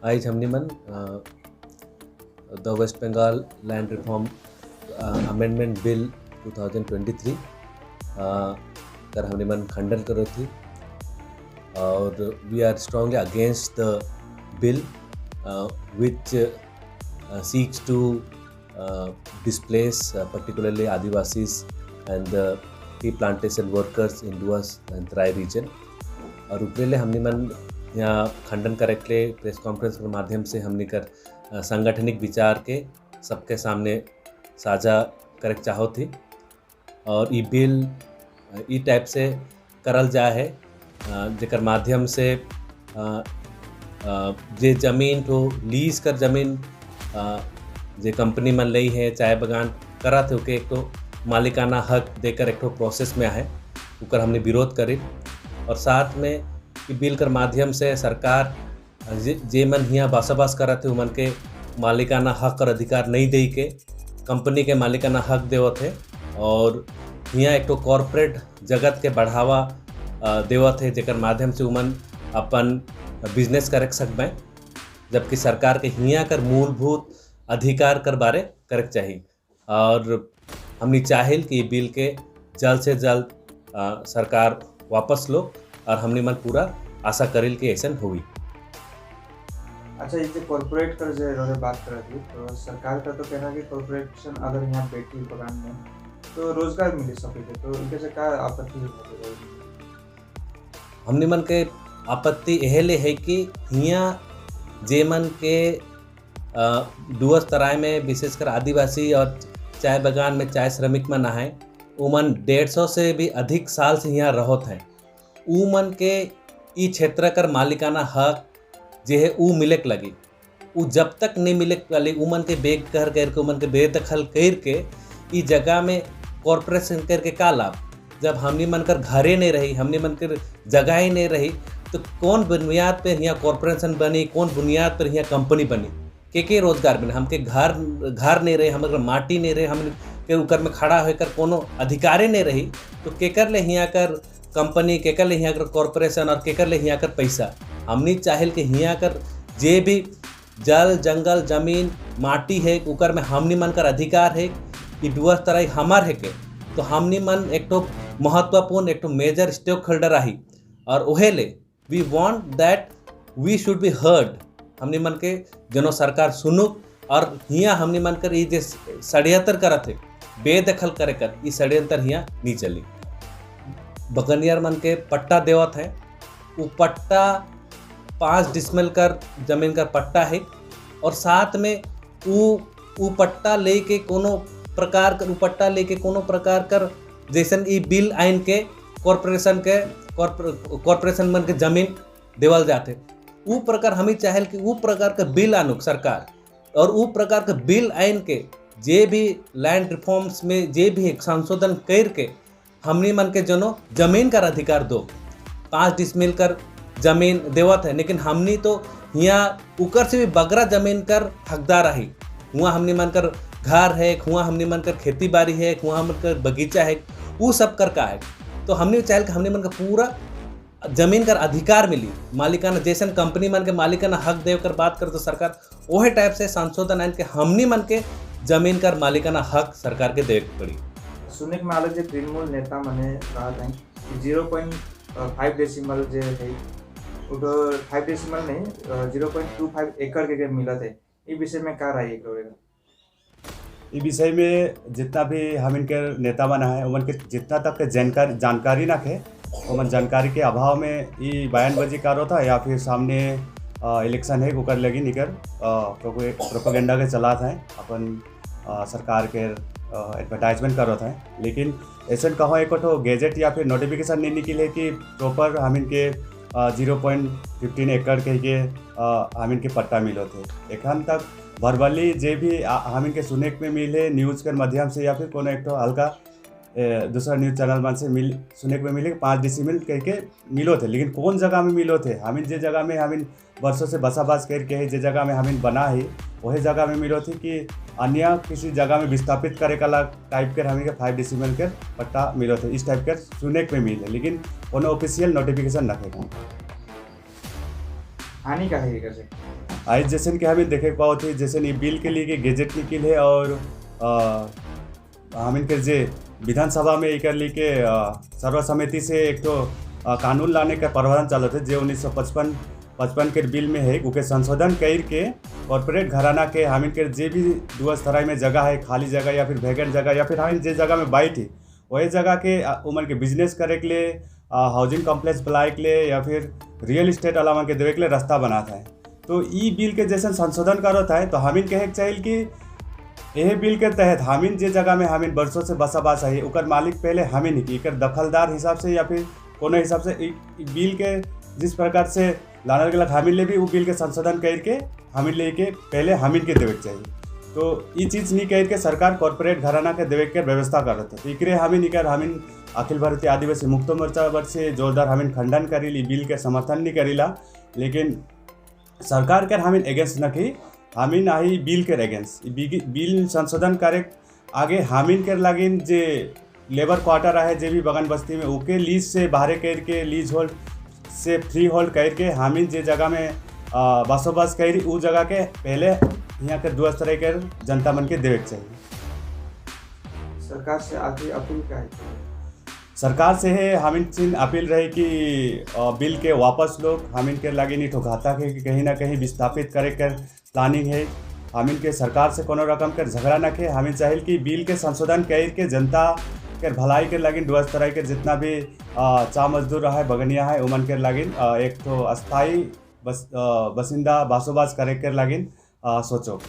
आइज हमनी मन the West Bengal Land Reform Amendment Bill 2023 कर हमनी मन खंडन करो थी और we are strongly against the bill, which seeks to displace particularly Adivasis and the tea plantation workers in Dooars and Terai region. और ओकरे ले हमनी मन यहाँ खंडन करे के लिए प्रेस कॉन्फ्रेंस के माध्यम से हमनी कर सांगठनिक विचार के सबके सामने साझा करे के चाहो थी। और ई बिल ई टाइप से करल जाए है, जेकर माध्यम से जे जमीन तो लीज कर जमीन जे कंपनी मन लई है, चाय बगान करत है, ओके एक तो मालिकाना हक देकर एक तो प्रोसेस में आए, ओकर हमने विरोध करी। और साथ में ई बिल कर माध्यम से सरकार जे मन हियाँ बसोबास करत है, उमन के मालिकाना हक और अधिकार नहीं दे के कंपनी के मालिकाना हक देवत है और हियाँ एक तो कॉरपोरेट जगत के बढ़ावा देवत है, जेकर माध्यम से उमन अपन बिजनेस करे सकबे, जबकि सरकार के हियाँ कर मूलभूत अधिकार कर बारे करे के चाही। और हमनी चाहेल कि ई बिल के जल्द से जल्द सरकार वापस लो और हमनी मन पूरा आशा करेल कि ऐसा हुई। अच्छा, ये जो कॉर्पोरेट कर जो रहे बात कर रही, तो सरकार का तो कहना कि कॉर्पोरेशन अगर यहाँ बैठी बगान में तो रोजगार मिले सके, तो इनके से का आपत्ति है? हमनी मन के आपत्ति एहे है कि हियाँ जे मन के डुअर्स तराई में विशेषकर आदिवासी और चाय बगान में चाय श्रमिक मन आए, उमन 150 से भी अधिक साल से यहाँ रहोत हैं। ऊ मन के ई क्षेत्र कर मालिकाना हक जे है ऊ मिले के लगी। ऊ जब तक नहीं मिले के वाली, उमन के बेघर करके, उमन के बेदखल कर के ई जगह में कॉरपोरेशन करके का लाभ, जब हमनी मन कर घरे नहीं रही, हमनी मन कर जगह ही नहीं रही, तो कौन बुनियाद पे यहाँ कॉरपोरेशन बनी, कौन बुनियाद पर यहाँ कंपनी बनी, के रोजगार बने? हमके घर घर नहीं रहे, हमर माटी नहीं रहे, हम के उकर में खड़ा होकर कोनो अधिकारे नहीं रही, तो केकर ले हियाँ कर कंपनी, केकर ले हियाँ कर कॉरपोरेशन और केकर ले हियाँ कर पैसा? हमनी चाहेल कि हियाँ कर जे भी जल, जंगल, जमीन, माटी है, उकर में हमनी मन कर अधिकार है कि डुअर्स तराई हमार है के, तो हमनी मन एक तो महत्वपूर्ण, एक तो मेजर स्टेक होल्डर आही और ओहे ले we want that we should be heard। हमनी मन के जनो सरकार सुनु और हियाँ हमनी मन कर ई जे षड्यंत्र करत है, बेदखल करे कर, ई षड्यंत्र हियाँ नहीं चली। बगनियर मन के पट्टा देवत है, वो पट्टा 5 डिसमिल कर जमीन कर पट्टा है और साथ में ऊ पट्टा लेके कोनो प्रकार कर, ऊ पट्टा लेके कोनो प्रकार कर जैसन ई बिल आइन के कॉरपोरेशन के कॉरपोरेशन मन के जमीन देवल जाते, ऊ प्रकार हमें चाहेल कि ऊ प्रकार के बिल आनुक सरकार और ऊ प्रकार के बिल आइन के जे भी लैंड रिफॉर्म्स में जे भी एक संशोधन कर के हमनी मन के जनो जमीन कर अधिकार दो। 5 डिसमिल कर जमीन देवत है, लेकिन हमनी तो हियाँ उकर से भी बगरा जमीन कर हकदार रही। हुआ हमनी मन कर घर है, हुआ हमनी मन कर खेती बाड़ी है, हुआ हमन कर बगीचा है, वो सब कर का है? तो हमने चाहे कि हमने मन का पूरा जमीन कर अधिकार मिली, मालिकाना। जैसन कंपनी मन के मालिकाना हक देव कर बात कर तो सरकार वही टाइप से संशोधन आइन के हमनी मन के जमीन कर मालिकाना हक सरकार के देवे पड़ी। सुने के में आलो जे तृणमूल नेता मने कहत हैं कि 0.5 डेसिमल जे है, वो तो 5 डेसिमल नहीं, 0.25 एकड़ के मिलत है। ई विषय में का राय है एक? ई विषय में जितना भी हम इनके नेता बना है, उमन के जितना तक के जानकारी जानकारी ना थे, उमन जानकारी के अभाव में ई बयानबाजी करो था या फिर सामने इलेक्शन है, ओकर लगी निकर प्रोपेगेंडा के चलात हैं, अपन सरकार के एडवर्टाइजमेंट करो था। लेकिन ऐसे कहो एक ठो गैजेट या फिर नोटिफिकेशन नहीं निकले कि प्रॉपर हम इनके 0.15 एकड़ कह के हम इनके पट्टा मिलो थे। एखन तक वर्बली जे भी हम इनके सुने में मिले न्यूज़ के माध्यम से या फिर कोनो एक ठो हल्का दूसरा न्यूज़ चैनल मन से मिल सुने के में मिले, 5 डिसिमिल कह के मिलो थे, लेकिन कौन जगह में मिलो थे? हम जे जगह में हम वर्षों से बसाबास करके है, जे जगह में हम बना है, वही जगह में मिलो थे कि अन्य किसी जगह में विस्थापित करे का टाइप के हमें के 5 डिसिमल के पट्टा मिलो थे, इस टाइप के सुने के में मिले, लेकिन कोनो ऑफिशियल नोटिफिकेशन न थे। हानि का है एकर से? आज जैसे कि हमें देखे पाओ थी, जैसे ये बिल के लिए के गेजेट निकल है और हम इनके जे विधानसभा में एकर लेके सर्वसम्मति से एक तो कानून लाने का प्रावधान चालू थे, जे 1955 55 के बिल में है, उके संशोधन कर के कॉरपोरेट घराना के हम इनके जे भी डुअर्स तराई में जगह है, खाली जगह या फिर वैकेंट जगह या फिर हम जे जगह में बाइट है, वही जगह के उमन के बिजनेस करे के लिए, हाउसिंग कॉम्प्लेक्स बनाए के लिए या फिर रियल इस्टेट वाला मन के देवे के लिए रास्ता बनाता है। तो ई बिल के जैसे संशोधन करत है, तो हमिन कहे के चाहिए कि यही बिल के तहत हमिन जे जगह में हमिन बरसों से बसाबास है, ओकर मालिक पहले हमिन ही, एकर दखलदार हिसाब से या फिर कोनो हिसाब से ई बिल के जिस प्रकार से लानल गेलक, हमिन ले भी वो बिल के संशोधन करके हमिन ले के पहले हमिन के देवे के चाहिए। तो ई चीज़ नहीं कह के सरकार कॉरपोरेट घराना के देवे के व्यवस्था करत है। तो एकरे हमिन इकर हमिन अखिल भारतीय आदिवासी मुक्त मोर्चा बर से जोरदार हमिन खंडन करील, ई बिल के समर्थन नहीं करीला। लेकिन सरकार के हमिन अगेंस्ट न की, हमिन आही बिल के अगेंस्ट। बिल संशोधन करे आगे हमिन के लागिन जे लेबर क्वार्टर है जे भी बगान बस्ती में, ओके लीज से बाहर करके लीज होल्ड से फ्री होल्ड करके हमिन जे जगह में बसोबास करी, उ जगह के पहले यहाँ के डुअर्स तराई के जनता मन के देवे के चाहिए। सरकार से आखिरी अपील का है? सरकार से है हमिन चिन अपील रहे कि बिल के वापस लोग, हमिन के लागे नहीं ठोकाता के कि कहीं ना कहीं विस्थापित करे के प्लानिंग है। हमिन के सरकार से कोनो रकम के झगड़ा न के, हमिन चाहिए कि बिल के संशोधन कर के जनता के भलाई के लागिन डुअर्स तराई के जितना भी चा मजदूर है, बगनिया है, उमन के लागिन एक तो अस्थाई बसिंदा बासोबास करे के लागिन सोचो।